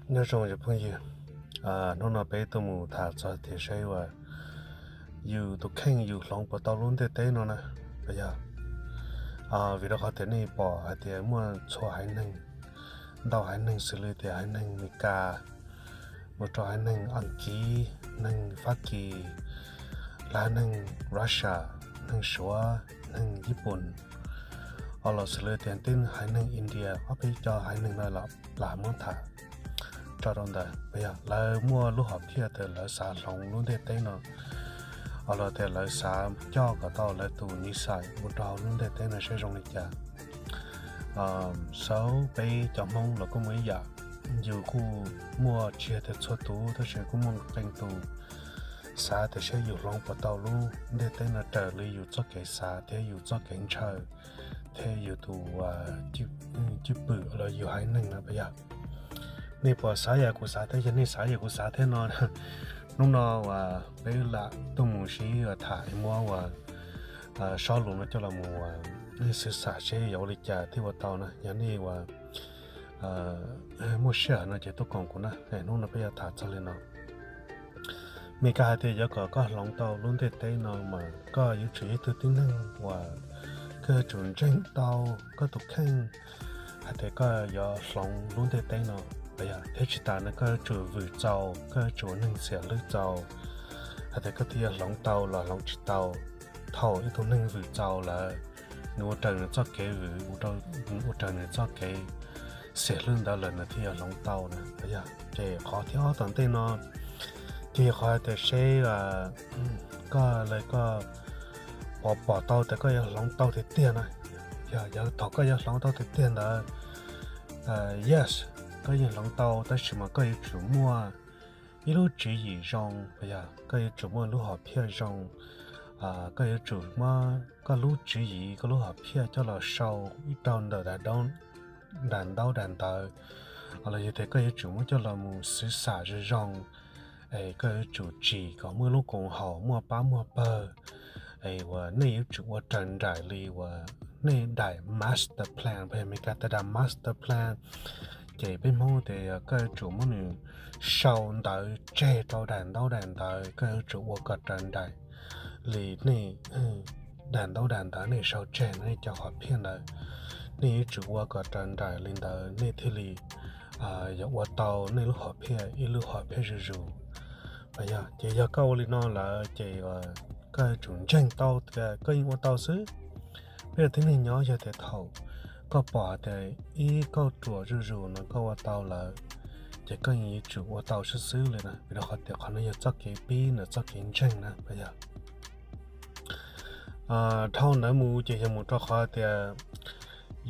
Nyob zoo cov phooj ywg, hnub no peb tuaj mus tham txog tias saib uas yus tus kheej yus hloov puas tau lub ntiaj teb no na, puas yog? Vim rau qhov tias nej pom hais tias muaj txhua haiv neeg, ntau haiv neeg xws li tias haiv neeg Amelikas, mus rau haiv neeg Askiv, neeg Fab Kis, lawv haiv neeg Russia, neeg Suav, neeg Yiv Pooj, los xws li tias tib haiv neeg India, ob peb cov haiv neeg no los plam muab tham tso rau ntawd, puas yog? Lawv muaj lub hom phiaj tias lawv xav hloov lub ntiaj teb no, los tias lawv xav coj kom tau lawv tus missile mus rau hauv lub ntiaj teb no saib zoo li cas. Xav peb cov Hmoob los kuj muaj ib yam, yus kuj muaj tsis yog tias txhua tus tab sis kuj muaj qee tus xav tias saib yus hloov puas tau lub ntiaj teb no raws li yus txoj kev xav thiab yus txoj kev ntshaw thiab yus tus cwj pwm los yus haiv neeg no, puas yog? Nej puas xav yam kuv xav thiab? Yog nej xav yam kuv xav thiab no, hnub no uas peb lam tuaj mus sib tham muab uas sob lus no coj los mus xwv xam seb yuav ua li cas thiaj ua tau na. Yog nej uas muaj sij hawm no ces tuaj koom kuv na, hnub no peb yuav tham txog li no. Amelikas hais tias yuav kom koj hloov tau lub ntiaj teb no mas koj yuav tsum yog ib tug tib neeg uas koj yuav tsum ntseeg tau koj tus kheej hais tias koj yuav hloov lub ntiaj teb no, puas yog? Thiab tsis tas na, koj yuav tsum vwm txaus, koj yuav tsum ua neeg xiam hlwb txaus hais tias koj thiaj yuav hloov tau los hloov tsis tau. Thaum ib tug neeg vwm txaus lawm, nws ua raws nws txoj kev vwm, ua raws nws txoj kev xiam hlwb ntawd lawm nws thiaj yuav hloov tau na, puas yog? Ces qhov thib ob tom ntej no ces yog qhov hais tias seb koj li koj pom pom tau tias koj yuav hloov tau tiag tiag na. Yog, yog thaum koj yuav hloov tau tiag tiag ntawd, yes, koj yeej hloov tau, tab sis mas koj yuav tsum muaj ib lub tswv yim zoo, puas yog? Koj yuav tsum muaj lub hom phiaj zoo, koj yuav tsum muab koj lub tswv yim, koj lub hom phiaj coj los sau ib rau ntawm daim ntaub daim ntawv, los yog tias koj yuav tsum muab coj los mus xwv xam zoo zoo, es koj yuav tsum tsim kom muaj lub koom haum, muaj pab muaj pawg, es uas nej yuav tsum ua raws nraim li uas nej daim master plan, puas yog? Amelikas tias daim master plan, ces peb Hmoob tias yog koj yuav tsum muab nws sau ntawv tseg rau daim ntaub daim ntawv, koj yuav tsum ua kom raws nraim li nej daim ntaub daim ntawv nej sau tseg no, nej cov hom phiaj ntawd, nej yuav tsum ua kom raws nraim li ntawd nej thiaj li yuav ua tau nej lub hom phiaj ib lub hom phiaj zuj zus. Puas yog? Ces yog koj ua li no lawm ces koj yuav tsum ntseeg tau tias koj yeej ua tau xwb. Peb ua tib neeg nyob yog tias thaum koj pom hais tias ib kauj ruam zuj zus no koj ua tau lawm, ces koj yeej yuav tsum ua tau xwb xwb li na, vim rau qhov tias qhov no yog txoj kev pib ntawm txoj kev ntseeg na, puas yog? Dhau ntawd mus ces yog mus rau qhov tias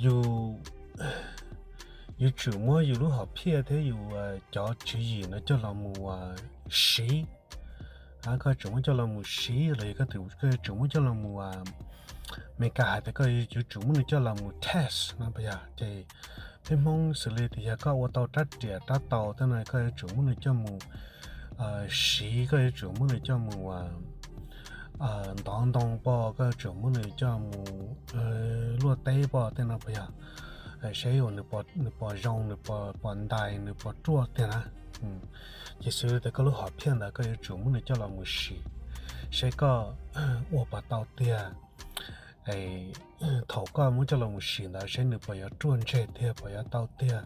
yus yuav tsum muab yus lub hom phiaj thiab yus cov tswv yim no coj los mus siv. Koj yuav tsum muab coj los mus siv los yog koj yuav tsum muab coj los mus, Amelikas hais tias koj yuav tsum muab nws coj los mus test no, puas yog? Ces peb Hmoob xws li tias yog koj ua tau rab riam rab taus tej no koj yuav tsum muab nws coj mus siv, koj yuav tsum muab nws coj mus ntov ntoo poj, koj yuav tsum muab nws coj mus luaj teb poj tej no, puas yog? Seb uas nws puas zoo, nws puas ntais, nws puas ruaj tiag na. Ces xws li tias koj lub hom phiaj ntawd koj yuav tsum muab nws coj los mus siv, seb koj ua puas tau tiag. Thaum koj muab coj los mus siv ntawd seb nws puas yuav ruaj ntseg tiag, puas yuav tau tiag.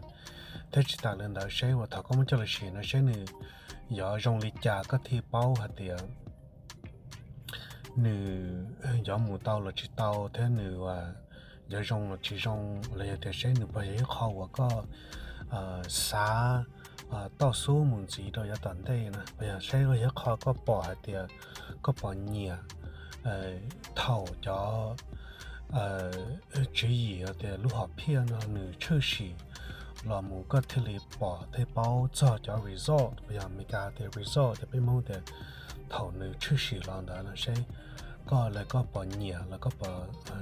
Thiab tsis tas li ntawd seb uas thaum koj muab coj los siv no seb nws yuav zoo li cas koj thiaj paub hais tias nws yuav mus tau los tsis tau thiab nws yuav zoo los tsis zoo, los yog tias seb nws puas yog ib qho uas koj xav toj xub mus ntxiv rau yav tom ntej na, puas yog? Seb yog ib qho koj pom hais tias koj pom nyiam thaum cov tswv yim tias lub hom phiaj no nws tshwm sim los mus koj thiaj li pom thiaj paub txog cov result, puas yog? Amelikas tias result, ces peb Hmoob tias thaum nws tshwm sim los ntawd no seb koj li koj puas nyiam los koj puas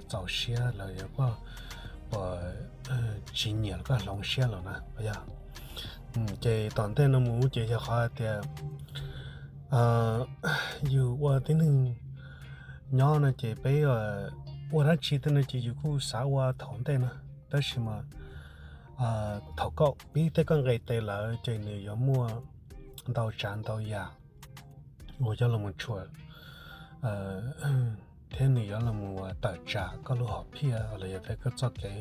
txaus siab los yog koj puas tsis nyiam los koj hloov siab lawm na, puas yog? Ces tom ntej no mus ces yog qhov tias yus ua tib neeg nyob no ces peb ua dab tsi tej no ces yus kuj xav ua thaum ntej no, tab sis mas Thaum koj pib thiab koj nqis tes lawm ces nws yuav muaj ntau tsav ntau yam uas yuav los mus tshuam, thiab nws yuav los mus tawm tsam koj lub hom phiaj los yog tias koj txoj kev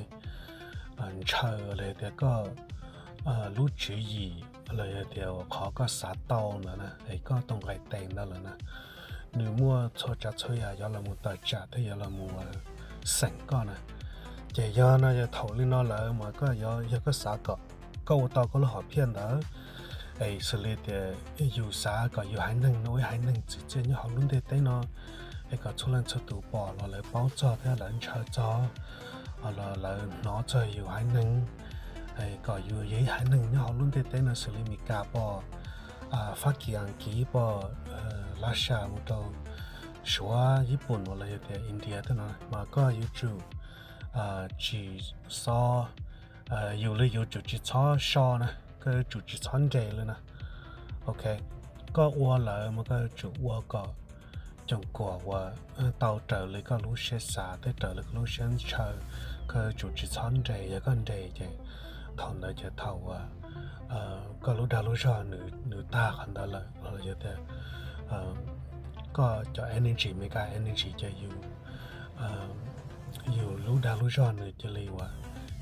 ntshaw los yog tias koj lub tswv yim los yog tias qhov koj xav tau ntawd na, es koj tau nqis tes ntawd lawm na, nws muaj txhua tsav txhua yam yuav los mus tawm tsam thiab yuav los mus xeem koj na. Ces yog no yog thaum li no lawm mas koj yog, yog koj xav kom koj ua tau koj lub hom phiaj ntawd, es xws li tias yus xav kom yus haiv neeg no ua ib haiv neeg txim txiaj nyob hauv lub ntiaj teb no, es kom txhua leej txhua tus pom los lawv paub txog thiab lawv ntshaw txog, los lawv hnov txog yus haiv neeg, kom yus yog ib haiv neeg nyob hauv lub ntiaj teb no xws li Meskas pom, Fab Kis, Askiv pom, Russia mus rau Suav, Yiv Pum los yog tias India tej no mas koj yuav tsum tsis xob, yus li yus tsum tsis txhob so na, koj yuav tsum tsis txhob nres li na. Ok, koj ua lawm mas koj yuav tsum ua kom coom kuam uas tau raws li koj lub siab xav thiab raws li koj lub siab ntshaw. Koj yuav tsum tsis txhob nres, yog koj nres ces thaum ntawd ces thaum uas koj lub dag lub zog nws tag qhov ntawd lawm los yog tias koj cov energy, Meskas energy ces yus, yus lub dag lub zog nws cia li uas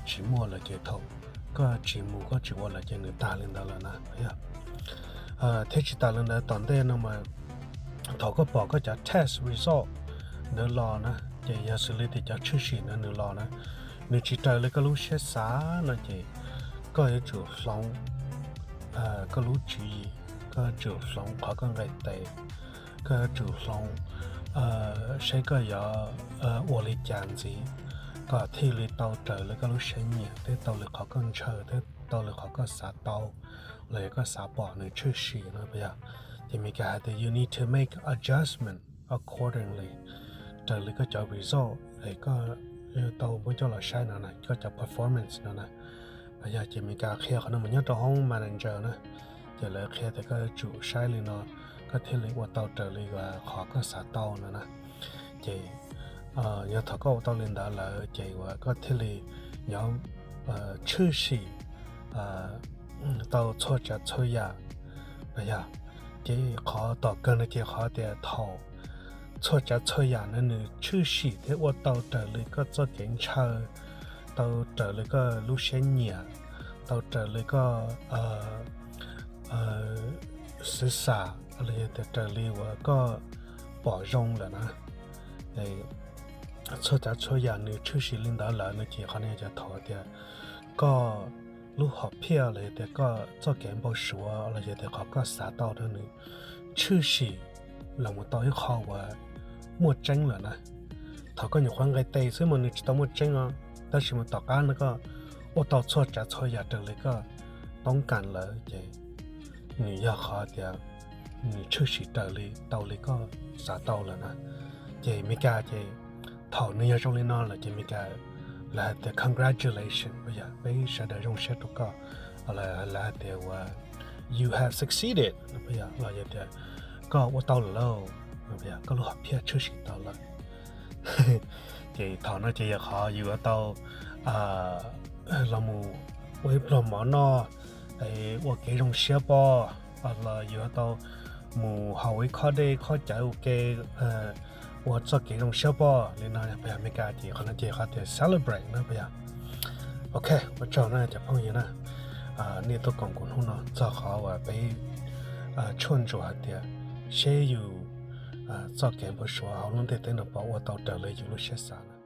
tsis muaj lawm ces thaum koj tsis mus koj tsis ua lawm ces nws tag li ntawd lawm na. Thiab tsis tas li ntawd tom ntej no mas thaum koj pom koj cov test result ntawd los na, ces yog xws li tias cov tshwj sim ntawd nws los na, nws tsis raws li koj lub siab xav no ces koj yuav tsum hloov koj lub tswv yim, koj yuav tsum hloov qhov koj nqis tes, koj yuav tsum hloov saib koj yuav ua li cas ntxiv kom thiaj li tau raws li koj lub siab nyiam thiab tau li qhov koj ntshaw thiab tau li qhov koj xav tau los yog koj xav pom nws tshwj sim no puas yog? Ces Meskas hais tias you need to make adjustment accordingly, raws li koj cov result es koj tau muab coj los saib no na, koj cov performance no na. Yog ces Meskas qhia qhov no mas nyob rau hoob manager na, ces lawv qhia tias koj yuav tsum saib li no koj thiaj li ua tau raws li qhov koj xav tau no na. Ces yog thaum koj ua tau li ntawd lawm ces uas koj thiaj li yuav tshwj sim tau txhua tsav txhua yam no yog. Ces qhov tom kawg no ces qhov tias thaum txhua tsav txhua yam no nws tshwj sim thiab ua tau raws li koj txoj kev ntshaw, tau raws li koj lub siab nyiam, tau raws li koj xwv xam los yog tias raws li uas koj pom zoo lawm na. Txhua tsav txhua yam nws tshwj sim li ntawd lawm no ces qhov no yog cov thaum tias koj lub hom phiaj los yog tias koj txoj kev npau suav los yog tias qhov koj xav tau no nws tshwj sim los mus tau ib qho uas muaj tseeb lawm na. Thaum koj nyuam qhuav nqis tes xwb mas nws tsis tau muaj tseeb os, tab sis mas tom qab no koj ua tau txhua tsav txhua yam raws li koj toob kas lawm ces nws yog qhov tias nws tshwj sim raws li tau li koj xav tau lawm na. Ces Meskas ces thaum nws yog zoo li no lawm ces Meskas lawv hais tias congratulation, puas yog? Peb sawv daws zoo siab rau koj. Lawv hais tias uas you have succeeded, puas yog? Los yog tias koj ua tau lawm lauj, koj lub hom phiaj tshwj sim tau lawm. Ces thaum no ces yog qhov yus yuav tau los mus ua ib pluag mov noj, ua kev zoo siab poj, los yus yuav tau mus haus ib khob dej khob cawv ua ke, ua txoj kev zoo siab poj li no. Puas yog? Meskas ces qhov no ces qhov tias celebrate no, puas yog? Ok, ua tsaug na cov phooj ywg na, nej tuaj koom kuv hnub no txog qhov uas peb tshuaj ntsuam hais tias seb yus txoj kev npau suav hauv lub ntiaj teb no puas ua tau raws li yus lub siab xav na.